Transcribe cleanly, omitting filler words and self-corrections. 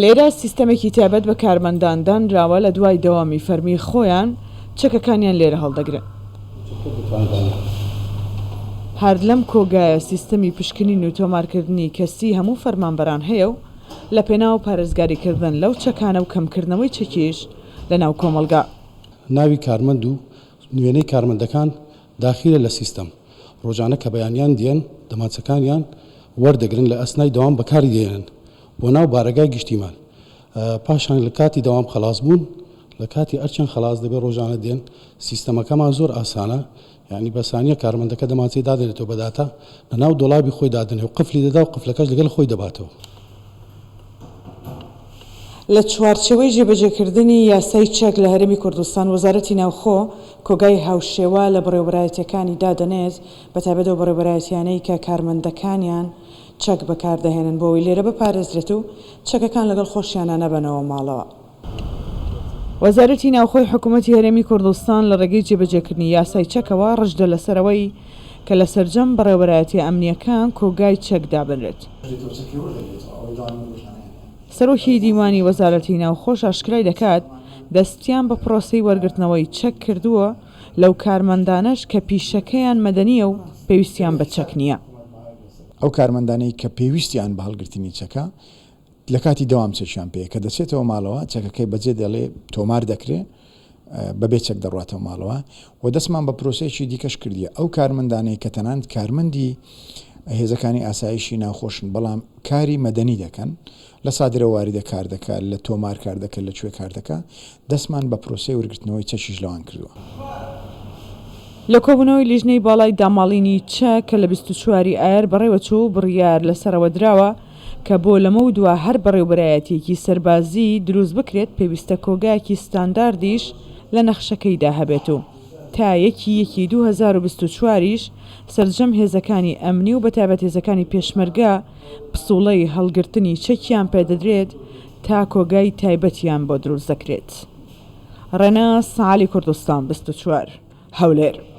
لێرە سیستەمێکی تایبەت بە کارمەندان دانراوە لە دوای دەوامی فەرمی خۆیان چەکەکانیان لێرە هەڵدەگرن. هەر لەم کۆگایە سیستەمی پشکنین و تۆمارکردنی کەسی هەموو فەرمانبەران هەیە و لە پێناو پارێزگاریکردن لەو چەکانە و کەمکردنەوەی چەکیش لە ناو کۆمەڵگا. ناوی کارمەند و وێنەی کارمەندەکان داخیلە لە سیستەم، ڕۆژانە کە بەیانیان دێن دەمانچەکانیان وەردەگرن لە ئەسنای دەوام بەکاری دێنن بۆ ناو بارەگای گشتیمان پاشان لە کاتی دەوام خەڵاس بوون لە کاتی ئەرچیان خەڵاس دەبێت ڕۆژانە دێن سیستەمەکەمان زۆر ئاسانە یانی بە سانیە کارمەندەکە دەمانچەی دادەنێتەوە بە داتا لە ناو دۆڵابی خۆی دادەنێ و قفلی دەدا و قفلەکەش لەگەڵ خۆی دەباتەوە. لە چوارچێوەی جێبەجێکردنی یاسای چەک لە هەرێمی کوردستان، وەزارەتی ناوخۆ کۆگای هاوشێوە لە بەڕێوەبەرایەتییەکانی دادەنێت، بەتایبەت ئەو بەڕێوەبەرایەتییانەی کە کارمەندەکانیان چەک بەکاردەهێنن بۆ ئەوەی لێرە بپارێزرێت و چەکەکان لەگەڵ خۆشیانا نەبەنەوە ماڵەوە. وەزارەتی ناوخۆی حکومەتی هەرێمی کوردستان لە ڕێگەی جێبەجێکردنی یاسای چەکەوە ڕژدە لەسەر ئەوەی کە لە سەرجەم بەڕێوەبەرایەتییە ئەمنییەکان کۆگای چەک دابنرێت. سەرۆکی دیوانی وەزارەتی ناوخۆش ئاشکرای دەکات، دەستیان بە پرۆسەی وەرگرتنەوەی چەک کردووە لەو کارمەندانەش کە پیشەکەیان مەدەنییە و پێویستیان بە چەک نییە. ئەو کارمەندانەی کە پێویستیان بە هەڵگرتنی چەکە، لە کاتی دەوام چەکیان پێیە، کە دەچێتەوە ماڵەوە چەکەکەی بەجێ دێڵێ، تۆمار دەکرێ، بەبێ چەک دەڕواتەوە ماڵەوە و دەستمان بە پرۆسەیەکی دیکەش کردیە، ئەو کارمەندانەی کە تەنانەت کارمەندی هێزەکانی ئاسایشی ناوخۆشن بەڵام کاری مەدەنی دەکەن، لە سادرە واریدە کار دەکا، لە تۆمار کار دەکا، لە کوێ کار دەکا، دەستمان بە پرۆسەی وەرگرتنەوەی چەکیش لەوان کردووە. لە کۆبوونەوەی لیژنەی باڵای داماڵینی چەک کە لە 24 ی ئایار بەڕێوەچوو، بڕیار لەسەر ئەوە دراوە کە بۆ لەمەودوا هەر بەڕێوبەرایەتییەکی سەربازی دروست بکرێت پێویستە کۆگایەکی ستانداردیش لە نەخشەکەیدا هەبێت و تا یەکی یەکی 2024 یش سەرجەم هێزەکانی ئەمنی و بەتایبەت هێزەکانی پێشمەرگە پسوڵەی هەڵگرتنی چەکیان پێدەدرێت تا کۆگای تایبەتیان بۆ دروست دەکرێت. ڕێناس عەلی کوردستان 24، هەولێر.